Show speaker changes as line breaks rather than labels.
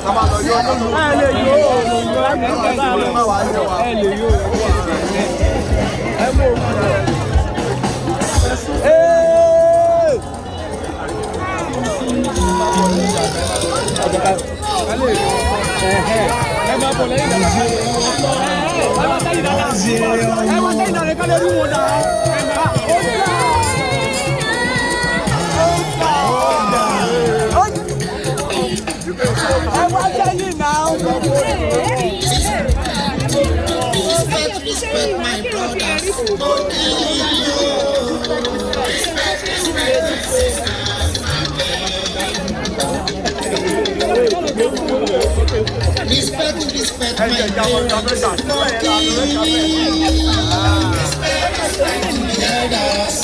Ẹ lè yó ẹ lè yó ẹ mú òkú rẹ. Ẹ máa bọ̀ lẹ́yìn dàda. Ẹ máa sẹ́yìn dàda. Ẹ máa sẹ́yìn dàda ká lè rí wọn dà. Ẹ wá sẹ́yìn náà.
Respect, respect my brothers. Mo kí yín o. Respect, respect my sisters. Respect, respect my parents. Mo kí yín. Respect, respect my elders.